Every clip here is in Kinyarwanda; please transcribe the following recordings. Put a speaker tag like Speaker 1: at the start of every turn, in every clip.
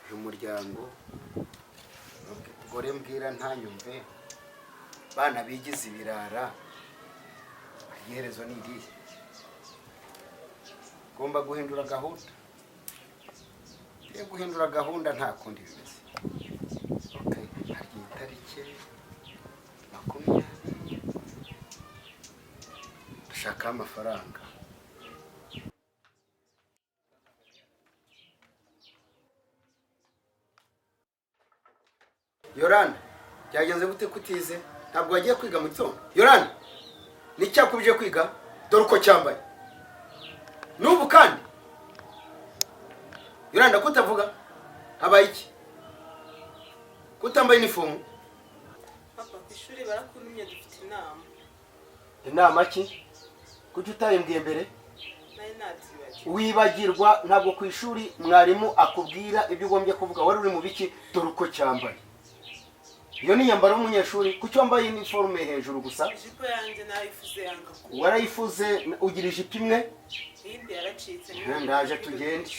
Speaker 1: Uyu muryango, umugore mbwira ntanyumve, bana bigize ibirara, iherezo ni irihe? Ngomba guhindura gahunda. Ngiye guhindura gahunda, nta kundi bimeze. Okay, hari itariki 20, dushakaho amafaranga. Yoranda, byagenze gute kutize? Ntabwo wagiye kwiga mu gitondo? Yoranda, ni icyakubije kwiga? Dore uko cyambaye n'ubu. Kandi Yoranda, kutavuga, habaye iki kutambaye inifomu?
Speaker 2: Papa, ku ishuri barakuntumye, dufite inama.
Speaker 1: Inama ki? Kuki utayimbwiye mbere?
Speaker 2: Nari nabyibagiwe.
Speaker 1: Wibagirwa? Ntabwo ku ishuri mwarimu akubwira ibyo ugombye kuvuga. Wari uri mu biki? Dore uko cyambaye. Iyo ni imyambaro y'umunyeshuri? Kuki wambaye iniforume hejuru gusa?
Speaker 2: Ijipo yanjye nayifuze yanga kuba.
Speaker 1: Warayifuze? Ugira ijipo imwe?
Speaker 2: Iyindi yaracitse.
Speaker 1: Ndaje tugende.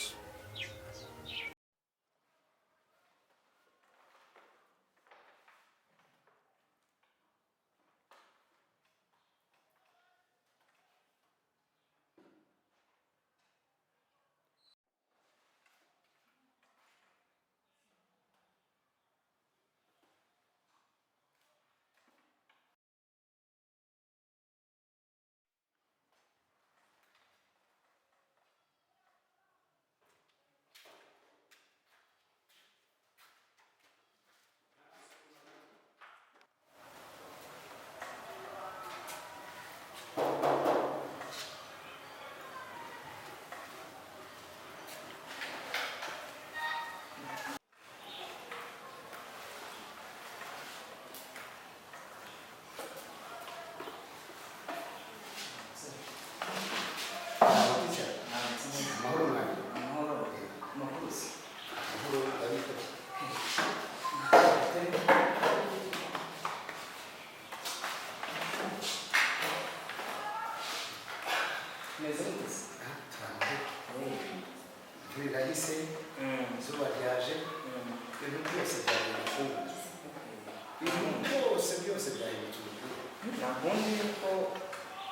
Speaker 1: Amahoro mwana.
Speaker 3: Amahoro, amakuru se?
Speaker 1: Amahoro, ndabitabye.
Speaker 3: Meze gute se?
Speaker 1: Imvura irahise, izuba ryaje, ibintu byose byahindutse ubukungu, ibintu byose byose byahindutse ubukungu.
Speaker 3: Ntabwo nzi yuko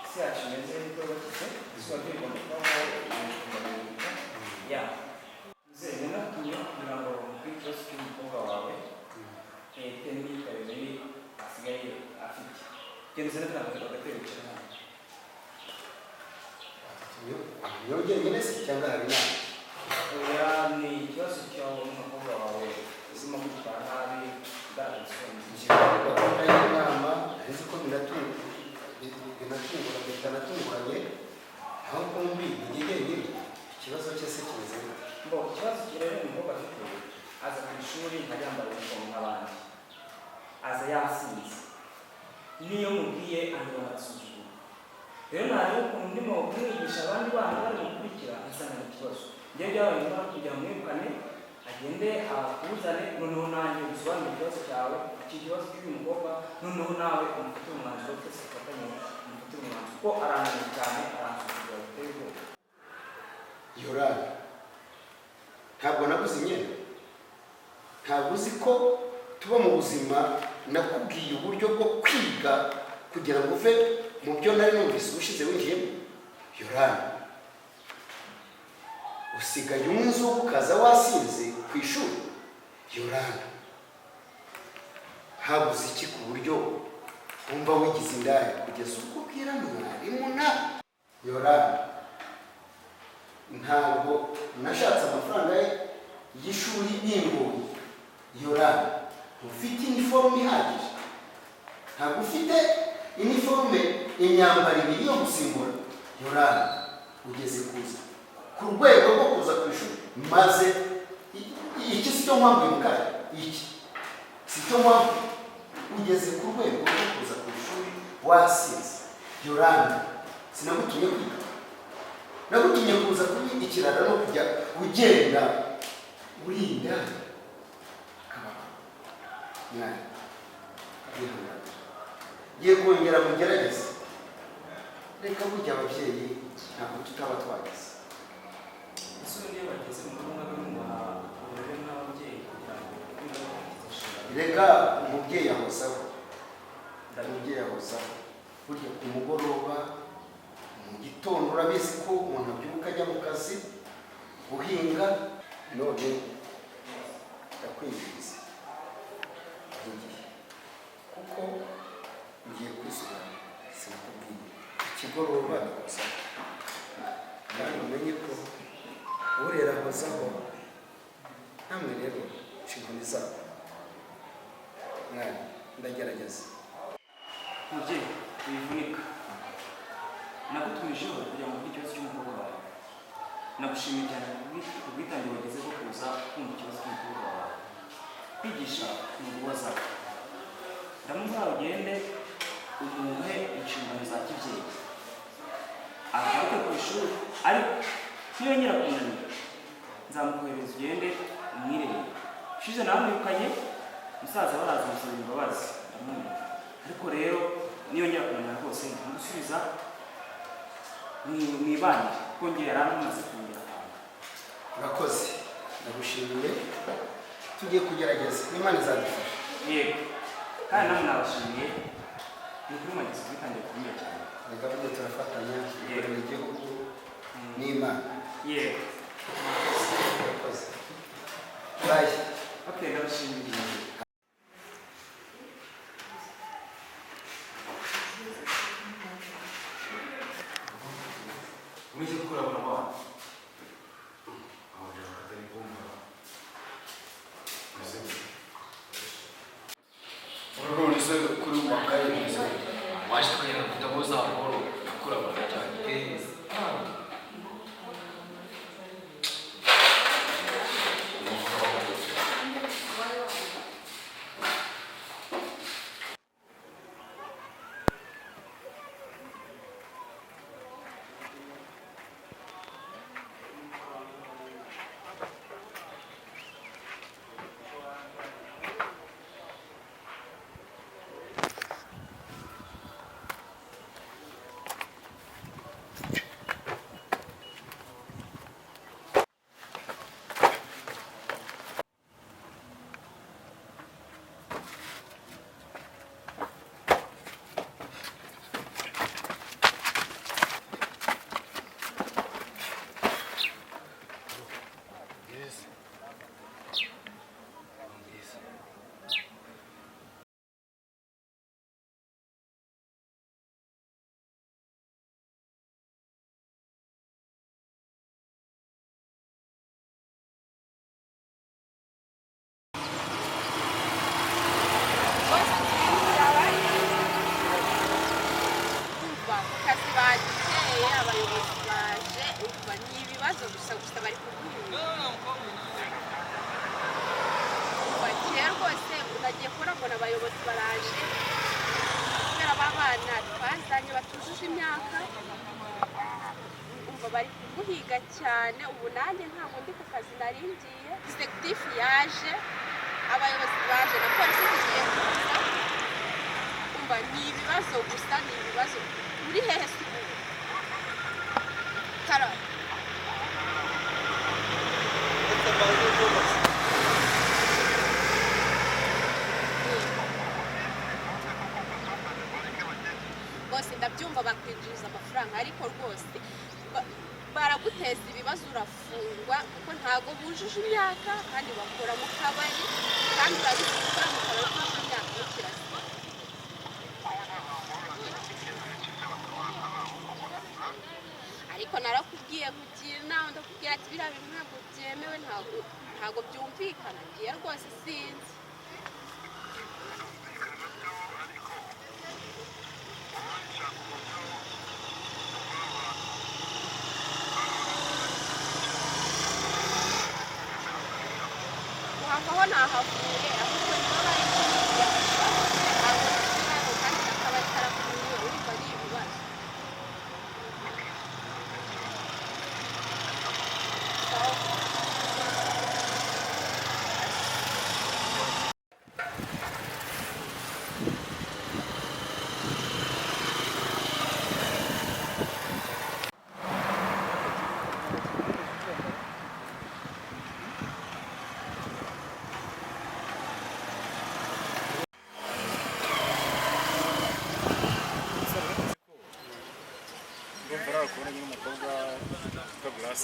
Speaker 3: isi yacu imeze niko yubatse, izuba ryo rigomba kubaho, ibintu bigomba guhinduka. Ya nzego natumye kugira ngo mubwire ikibazo cy'umukobwa wawe, bitewe n'imyitwarire mibi asigaye afite. Genda uzane kariya gatebe wicara hano.
Speaker 1: Niyo jyenyine se cyangwa hari inama?
Speaker 3: Oya, ni ikibazo cy'umukobwa wawe urimo kwitwara nabi, bwarabisonze.
Speaker 1: Gahunda y'inama nzi ko binatunguranye, aho kumbi ni jye jyenyine. Ikibazo cye se kimeze gute?
Speaker 3: Bo, ikibazo rero umukobwa afite, aza ku ishuri ntayambara uniform nk'abandi, aza yasinze, niyo mubwiye andeba agasuzuguro. Rero nareba ukuntu ndimo kumwigisha, abandi bana bari gukurikira, nsanga ni ikibazo. Njyewe byabaye ngombwa kugira ngo mwirukane, agende akuzane, noneho nanjye usobanure ikibazo cyawe, iki kibazo cy'uyu mukobwa, noneho nawe umufatire umwanzuro, twese dufatanye umufatire umwanzuro, kuko arananiye cyane, aransuzugura biteye ubwoba.
Speaker 1: Yorani, ntabwo naguze imyenda? Ntabwo uzi ko tuba mu buzima? Nakubwiye uburyo bwo kwiga kugira ngo uve mu byo nari numvise ubushize winjiyemo. Yorani, usigaye unywa inzoga ukaza wasinze ku ishuri. Yorani, habuze iki ku buryo wumva wigize indaya kugeza ubwo ubwira mwarimu na Yorani? Ntabwo nashatse amafaranga ye y'ishuri bingoye. Yorani, ufite iniforume ihagije? Ntabwo ufite iniforume, imyambaro ibiri yo gusimbura. Yorani, ugeze kuza ku rwego rwo kuza ku ishuri maze iki si cyo mpamvu mukara, iki si cyo mpamvu ugeze ku rwego rwo kuza ku ishuri wasinze. Yorani, sinagutumye kwiga, nagutumye kuza kuba ikirara no kujya ugenda urinda akababa. Mwana, yihangane, ngiye kongera mugerageze. Reka, burya ababyeyi ntabwo tutaba twagize.
Speaker 3: Ese ubundi iyo bageze mu rugo mwebwe mubaha uburere nk'ababyeyi?
Speaker 1: Rega umubyeyi ahozaho, umubyeyi ahozaho. Burya ku mugoroba, mu gitondo, urabizi ko umuntu abyuka ajya mu kazi guhinga. None ndakwinginze igihe, kuko ngiye kwisubira, sinakubwiye ikigoroba ndahozaho, kandi umenye ko urera ahozaho. Namwe rero inshingano zabo, mwana, ndagerageza.
Speaker 3: Mubyeyi, wivunika. Nagutumijeho kugira ngo uvuge ikibazo cy'umukobwa wawe. Nagushimiye cyane ku bwitange wagize bwo kuza kumva ikibazo cy'umukobwa wawe. Kwigisha ni uguhozaho. Ndamuha ugende umuhe inshingano za kibyeyi, agaruke ku ishuri, ariko niyongera kunanira nzamukohereza ugende umwirerere. Ushize namwirukanye, musaza baraza musaba imbabazi, ndamwumva. Ariko rero niyongera kunanira rwose ndamusubiza mwibanire, kuko ngiye yaramaze kongera ahantu.
Speaker 1: Urakoze, ndagushimiye. Tugiye kugerageza, n'Imana izadufasha.
Speaker 3: Yego, kandi namwe nabashimiye, ni ukuri mwagize ubwitange bukomeye cyane.
Speaker 1: Reka burya turafatanya gukorera igihugu n'Imana.
Speaker 3: Yego.
Speaker 1: Urakoze, bye.
Speaker 3: Okay, ndabashimiye.
Speaker 4: Umeze gukura abana. Abagabo batari kumva. Umeze gute?
Speaker 5: None se kuri mu makaye bimeze gute? Waje tukagenda kutabuza amahoro kurabona cyane. Yes. Yes.
Speaker 2: Umva, ku kazi baduteye, abayobozi baje. Umva, ni ibibazo gusa gusa bari kuguha. Umva, kera rwose unagiye kubona mbona abayobozi baraje kubera ba bana twazanye batujuje imyaka. Umva, bari kuguhiga cyane. Ubu nanjye ntabwo ndi ku kazi, nari ngiye. Executive yaje, abayobozi baje, na polisi zigiye kuza. Umva, ni ibibazo gusa, ni ibibazo. Uri hehe se ubu? Kara. Rwose ndabyumva, bakwinjiriza amafaranga, ariko rwose baraguteza ibibazo, urafungwa, kuko ntago bujuje imyaka kandi bakora mu kabari, kandi urabizi gukora mu kabari utujuje imyaka ni kirazira. Ariko narakubwiye, nkugira inama, ndakubwira ati biriya bintu ntabwo byemewe, ntabwo byumvikana. Ngiye rwose sinzi. Kuhavaho nahavuye, ahubwo niba bari kubigira ntabwo ntabwo, kandi n'akabari karafunguye. Urumva ari ibibazo. Sawa.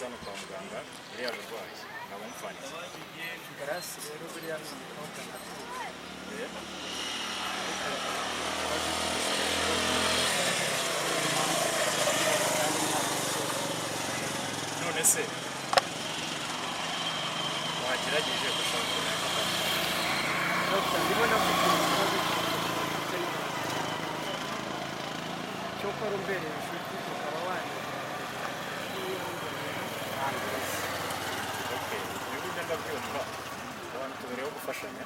Speaker 6: Grace hano kwa muganga yari yaje arwaye, ntabwo amupfaniye.
Speaker 7: Grace rero buriya ni umukobwa nakunze.
Speaker 6: None se wagerageje gushaka ukuntu yafata?
Speaker 7: Dr. Ndimo nakubwira ikibazo cy'ubushobozi cyokora umbereye inshuti ukaba wanegera.
Speaker 6: Okay, ibyo ngibyo ndabyumva. Abantu tubereyeho gufashanya.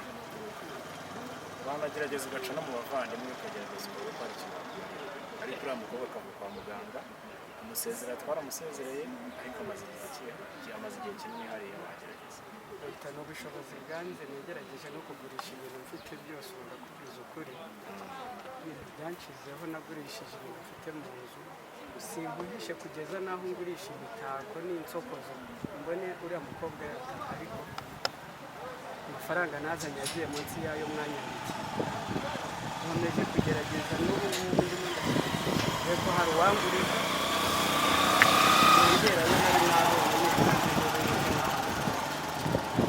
Speaker 6: Wanagerageza ugaca no mu bavandimwe, ukagerageza ukareba ko hari ikintu wakumarira, ariko uriya mukobwa akava kwa muganga kumusezera twaramusezereye, ariko amaze igihe kinini hariya. Wagerageza.
Speaker 7: Dr. Ni ubushobozi bwanze, nagerageje no kugurisha ibintu mfite byose. Ubu ndakubwiza ukuri, ibintu byanshizeho, nagurishije ibintu mfite mu nzu, singuhishe, kugeza n'aho ngurisha imitako n'insokozo mbone uriya mukobwa yataha, ariko amafaranga nazanye yagiye munsi y'ayo mwanyandikiye. Nkomeje kugerageza n'ubu ngubu ndimo ndashaka ko hari uwanguriza yongera ayo nari nabonye, nibura nzibure yuko nawe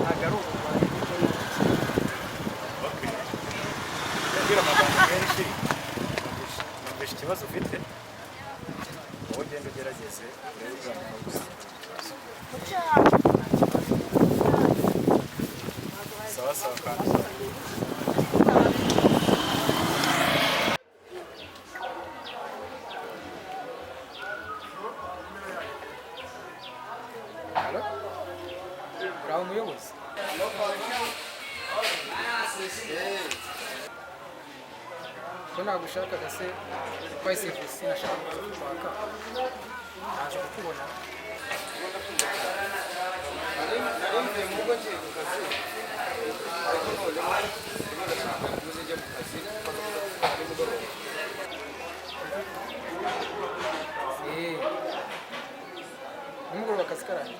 Speaker 7: ntabwo ari ubugwari kuko ni ubukene.
Speaker 6: Okay, ndabwira amagambo menshi, numvishe ikibazo ufite. Wowe ugenda ugerageze urebe uriya mukobwa ufite ikibazo. Sawa sawa kandi.
Speaker 8: Halo? Uraho umuyobozi? Ko nagushakaga se kwa serivisi nashaka kukwaka, naje kukubona.
Speaker 4: Nari mvuye mu rugo ngiye ku kazi, ariko noneho ndimo ndashaka kuze njya mu kazi kuko nimugoroba.
Speaker 8: Eh. Nimugoroba akazi karangiye.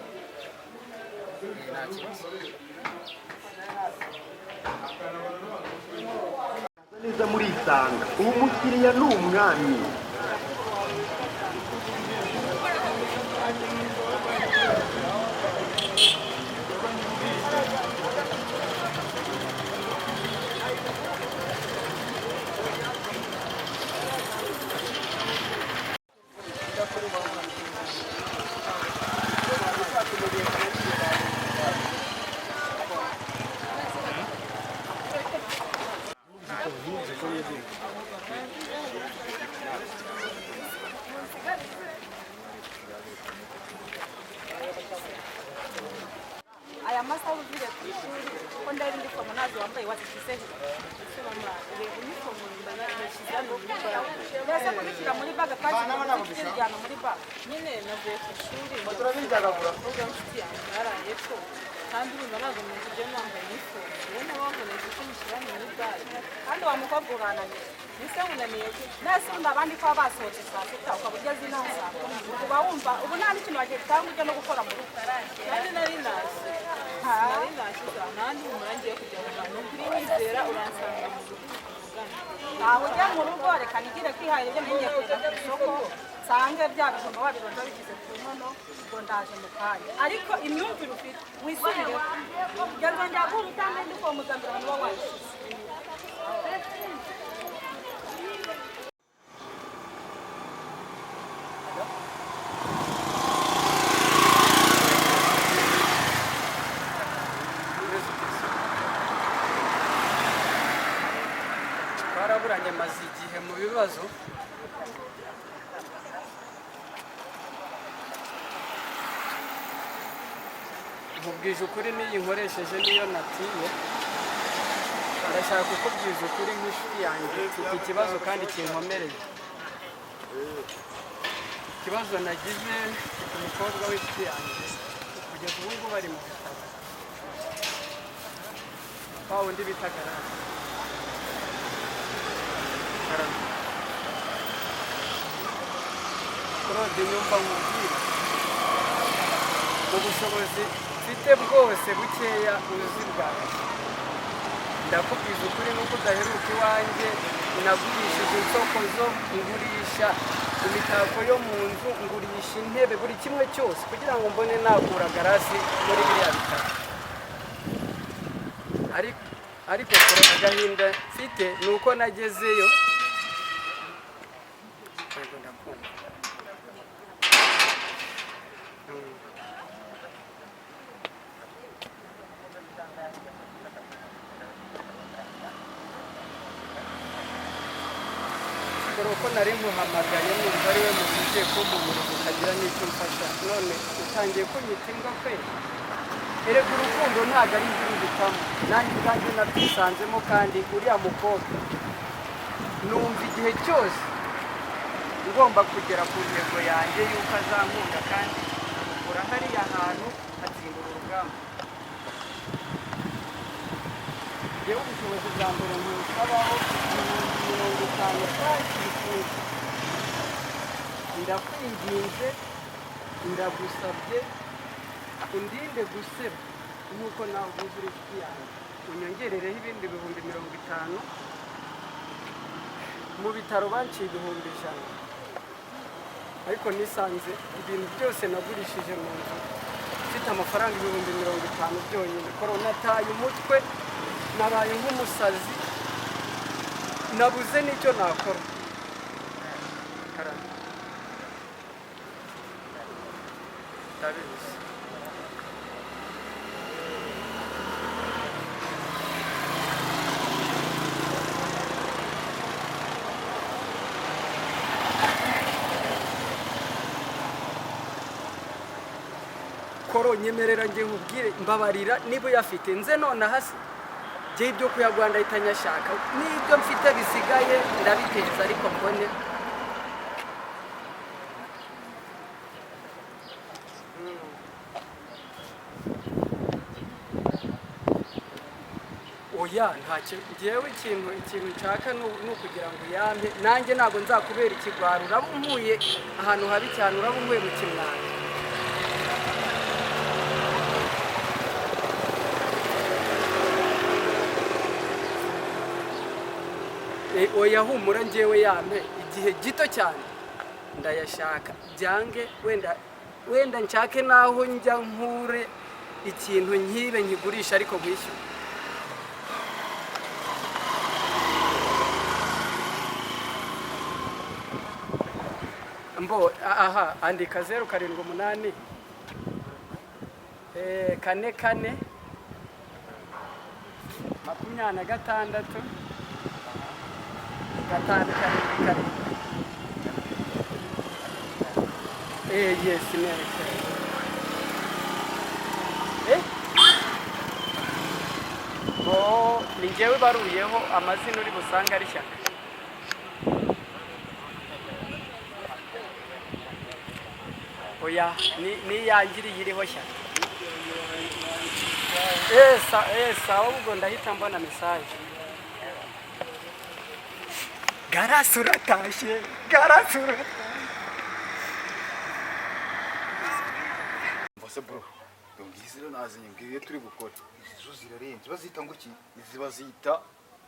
Speaker 8: Nta kibazo.
Speaker 1: Neza murisanga, ubu umukiriya ni umwami.
Speaker 9: Aya masaha uviriye ku ishuri, ko ndeba inifomu ntazo wambaye, wazishyize he?
Speaker 2: Ese mama, reba inifomu nashyize hano muri bag.
Speaker 9: Mbese kubishyira muri bag kandi tujyana muri bag?
Speaker 2: Nyine navuye ku ishuri njya umukobwa w'inshuti yanjye yaraye ko, kandi urumva ntabwo mu nzu ujya nambaye inifomu, rero nababonetse ko nyishyira hano muri bag.
Speaker 9: Kandi wa mukobwa urananiye.
Speaker 2: Ese nkunaniye gute?
Speaker 9: Mbese ubundi abandi ko baba basohotse saa 6, ukaba ugeze inaha saa 10, uba wumva ubu nta n'ikintu wagiye cyangwa ujya no gukora mu rugo?
Speaker 2: Kandi nari nashye, nari nashye saa nandi humura ngiye kujya mu bantu kuri nyizera, uransanga mu rugo tuvugane.
Speaker 9: Ntawe ujya mu rugo, reka nigire kwihahira ibyo ngiye kujya ku isoko, nsange bya bijumba wabironda bishyize ku nkono. Ubwo ndaje mu kanya, ariko imyumvire ufite wisubireho. Ngeze njya guhura utambaye inifomu za mbere uba wayishyize.
Speaker 7: Twaraburanye, maze igihe mu bibazo. Nkubwije ukuri, n'iyi nkoresheje niyo natiye. Ndashaka kukubwiza ukuri nk'inshuti yanjye, mfite ikibazo kandi kinkomereye. Ikibazo nagize, mfite umukobwa w'inshuti yanjye, kugeza ubu ngubu ari mu bitaro, wa wundi bita Garasi. Karame. Claude, nyumva nkubwira, mu bushobozi mfite bwose bukeya uzi bwanjye, ndakubwiza ukuri nuko udaheruka iwanjye. Nagurishije insokozo, ngurisha imitako yo mu nzu, ngurisha intebe, buri kimwe cyose kugira ngo mbone nakura Garasi muri biriya bitaro. Ariko kure agahinda mfite ni uko nagezeyo. Yego, ndakumva. Dore uko nari nkuhamagaye, numva ari we muntu ugiye kumpumuriza ukagira n'icyo umfasha, none utangiye kunyita imbwa kweli. Erega urukundo ntabwo ari inzira uhitamo, nanjye ubwanjye nabyisanzemo. Kandi uriya mukobwa numva igihe cyose ngomba kugera ku ntego yanjye y'uko azankunda, kandi amukura hariya hantu atsindura urugamba. Yewe, ubushobozi bwa mbere ntusabaho 50,000 cash bikunze. Ndakwinginze, ndagusabye, undinde guseba nk'uko nawe ubuze uri inshuti yanjye, unyongerereho ibindi 50,000. Mu bitaro banciye 100,000, ariko nisanze ibintu byose nagurishije mu nzu mfite amafaranga 50,000 byonyine. Korona nataye umutwe, nabaye nk'umusazi, nabuze n'icyo nakora. Karame. Ndabizi. Koro, nyemerera njye nkubwire, mbabarira. Niba uyafite nze nonaha se, njye ibyo kuyaguha ndahita nyashaka, n'ibyo mfite bisigaye ndabiteza, ariko mbone. Oya, ntacyo. Ngewe ikintu nshaka ni ukugira ngo uyampe, nanjye ntabwo nzakubera ikigwari. Uraba unkuye ahantu habi cyane, uraba unkuye mu kimwaro. Oya, humura, ngewe yampe igihe gito cyane, ndayashaka byange. Wenda wenda nshake naho njya nkure ikintu nkibe nkigurisha, ariko nkwishyure. Mbo aha, andika 078 44 26 577. Yes, neza. Bo ni njyewe baruyeho amazina uri busange ari Shyaka. Oya, ni iyangiriye iriho Shyaka. Sawa, ubwo ndahita mbona message. Garasi uratashye, Garasi uratashye.
Speaker 4: Mva se bro, ngizi rero nazinye, mbwira iyo turi gukora.
Speaker 1: Izi zo zirarenze, bazita ngo iki?
Speaker 4: Izi bazita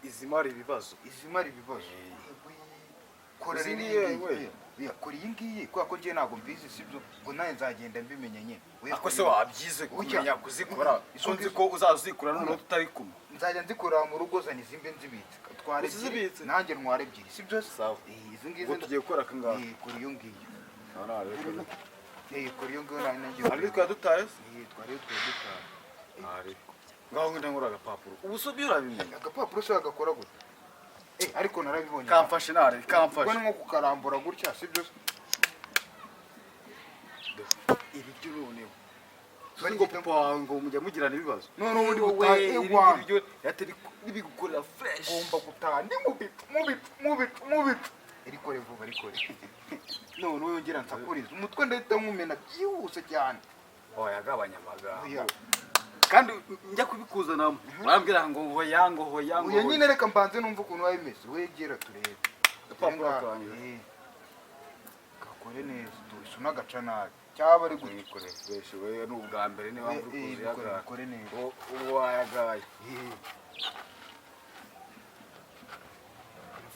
Speaker 4: izimara ibibazo.
Speaker 1: Izimara ibibazo. Kora
Speaker 4: Izi
Speaker 1: rero
Speaker 4: ni
Speaker 1: iyi ngiyi.
Speaker 4: yewe.
Speaker 1: Oya, kora iyi ngiyi kubera ko njyewe ntabwo mbizi, sibyo? Ngo nawe nzagenda mbimenya nyine. Oya,
Speaker 4: Ako se
Speaker 1: kora iyi.
Speaker 4: wabyize
Speaker 1: Ujya.
Speaker 4: kumenya kuzikora?
Speaker 1: Izo
Speaker 4: Ko nzi
Speaker 1: ngizo-
Speaker 4: ko uzazikora noneho tutari kumwe.
Speaker 1: Nzajya nzikora mu rugo, zana izimbe nzibitse, twara ebyiri.
Speaker 4: Uzibitse?
Speaker 1: Nanjye ntwara ebyiri, sibyo?
Speaker 4: Sawa.
Speaker 1: Izi ngizi.
Speaker 4: Ubwo tugiye gukora aka ngaka.
Speaker 1: Kora iyo ngiyo.
Speaker 4: Sawa, nareka.
Speaker 1: Kora iyo ngiyo nanjye.
Speaker 4: Hari twari dutaye se?
Speaker 1: Twari twari dutaye.
Speaker 4: Hari ngaho ngenda nkora agapapuro, ubu se byo urabimenya?
Speaker 1: Agapapuro se wagakora gute? Ariko narabibonye.
Speaker 4: Kamfashe nare.
Speaker 1: Ubwo
Speaker 4: Kamfashe.
Speaker 1: ni nko kukarambura gutya, sibyo?
Speaker 4: Ibiryo noneho ngo papa wawe ngo mujya mugirana ibibazo.
Speaker 1: None ubundi
Speaker 4: Wowe,
Speaker 1: gutaha
Speaker 4: ibi
Speaker 1: ewana.
Speaker 4: ngibyo yatari bigukorera fresh.
Speaker 1: Ngomba gutaha ndi mu bicu, mu bicu, mu bicu, mu bicu. Rikore vuba, rikore. None yongera nsakuriza umutwe, ndahita nkumena byihuse cyane.
Speaker 4: Oya, gabanya amagambo.
Speaker 1: Oya.
Speaker 4: Kandi njya kubikuzanamo urambwira ngo hoya, ngo hoya, ngo
Speaker 1: Oya
Speaker 4: hoya.
Speaker 1: nyine, reka mbanze numve ukuntu biba bimeze. Wegera turebe.
Speaker 4: Agapapuro kanjye.
Speaker 1: Gakore neza, tuhise unagaca nabi cyaba ari gutya.
Speaker 4: Nikore fresh, wewe ni ubwa mbere niba
Speaker 1: Eh,
Speaker 4: uri
Speaker 1: eh,
Speaker 4: kuza.
Speaker 1: bikore, bikore neza.
Speaker 4: Ubu wayagaye.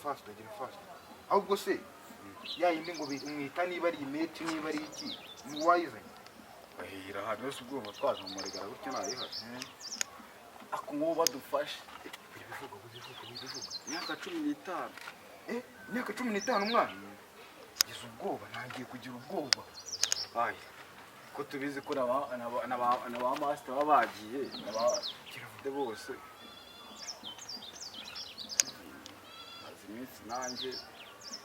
Speaker 4: Faster, gira faster. Ahubwo se ya yindi ngo mwita niba ari imeti, niba ari iki, wayizanye?
Speaker 10: Irahari yose, ubwo twaje mu marigara gutya ntayihari. Ako nk'ubu badufashe.
Speaker 4: Ibivuga, ibivuga, ibivuga.
Speaker 10: Imyaka 15.
Speaker 4: Eh, imyaka 15, umwana ngize ubwoba, ntangiye kugira ubwoba.
Speaker 10: Ayi, ko tubizi ko na ba master baba bagiye na ba kiravide bose. Maze iminsi nanjye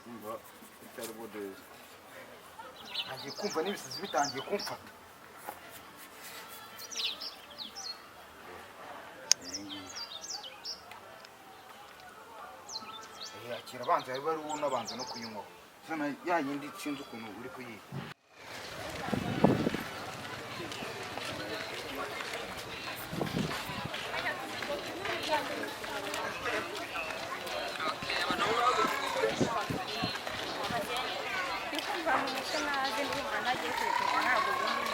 Speaker 10: numva bitari bodeza.
Speaker 4: Ntangiye kumva n'ibisazi bitangiye kumfata.
Speaker 10: Iyi ngiyi.
Speaker 4: Eh, akira, abanza yari ari unabanza no kuyinywaho. Zana ya yindi, sinzi ukuntu uri kuyiha.
Speaker 11: Ndikumva mu mutwe naze ndumva ntagiye kurekera, ntabwo ubundi.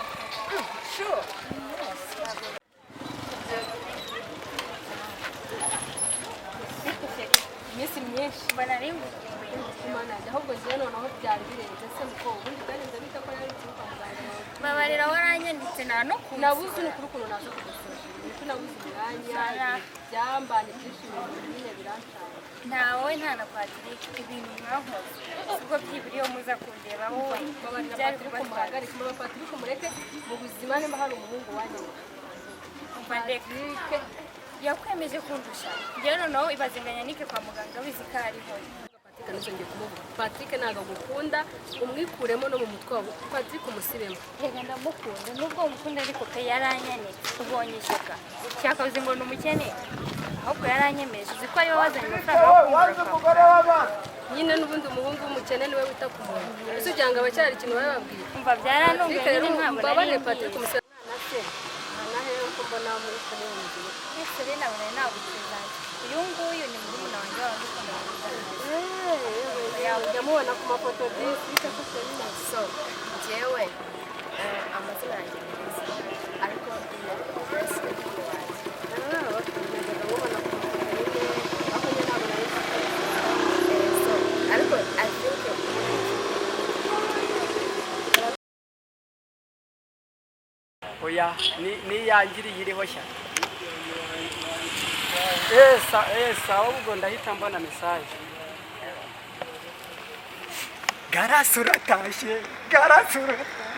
Speaker 11: Sure.
Speaker 2: Iminsi myinshi.
Speaker 11: Mbona ari ngukumbuye.
Speaker 2: Imana yanjye, ahubwo njyewe noneho byari birenze se muko, ubundi byagenze bite ko yari kwa muganga wawe?
Speaker 11: Babarira, waranyanditse nta no kunsura.
Speaker 2: Nabuze n'ukuri ukuntu naza kugusura, niko nabuze umwanya, byambanye byinshi, ibintu nyine birancanga.
Speaker 11: Ntawe, nta na Patrick, ibintu mwankoze ubwo byibura iyo muza kundeba wowe
Speaker 2: Babarira.
Speaker 11: Byari
Speaker 2: Patrick
Speaker 11: kubatwara.
Speaker 2: Umuhagarike mama, Patrick umureke mu buzima, niba hari umuhungu wanjye.
Speaker 11: Umva, ndeka yakwemeje kundusha njyewe, noneho ibaze ngo anyanike kwa muganga wizi ko ariho.
Speaker 2: Patrick ntuzongere kumuvuga. Patrick ntabwo agukunda, umwikuremo no mu mutwe wawe. Patrick umusibemo.
Speaker 11: Reka, ndamukunda nubwo umukunda, ariko pe yaranyanitse. Ubonye ishyaka shyaka, uzi ngo ni umukene, ahubwo yaranyemeje. Uzi ko ariwe wazanye amafaranga yo kungura?
Speaker 2: Nyine n'ubundi umuhungu w'umukene niwe wita ku muntu. Ese ugira ngo abacyari ikintu bababwiye?
Speaker 11: Umva, byarantunguye.
Speaker 2: Patrick rero
Speaker 11: Nyine ntabwo nari
Speaker 2: mbabare
Speaker 11: mbizi.
Speaker 2: Patrick umusore mwana se nta hehe ko mbona muri kane mu gihe.
Speaker 11: Ese rero ntabwo nari nagusize. Uyu nguyu ni murumuna wanjye waba ukunda.
Speaker 2: Njya mubona ku mafoto disi, bite ko Serena?
Speaker 12: So njyewe amazina yanjye ni Liza, ariko ni Grace ni mukuru wanjye.
Speaker 2: Ah, okay, najyaga mubona ku mafoto nyine, ariko njye ntabwo nari nzi ko ari
Speaker 12: So ariko I think
Speaker 7: Oya, niyangiriye iriho shyaka. Esa ahubwo ndahita mbona message. Garasi uratashye, garasi uratashye.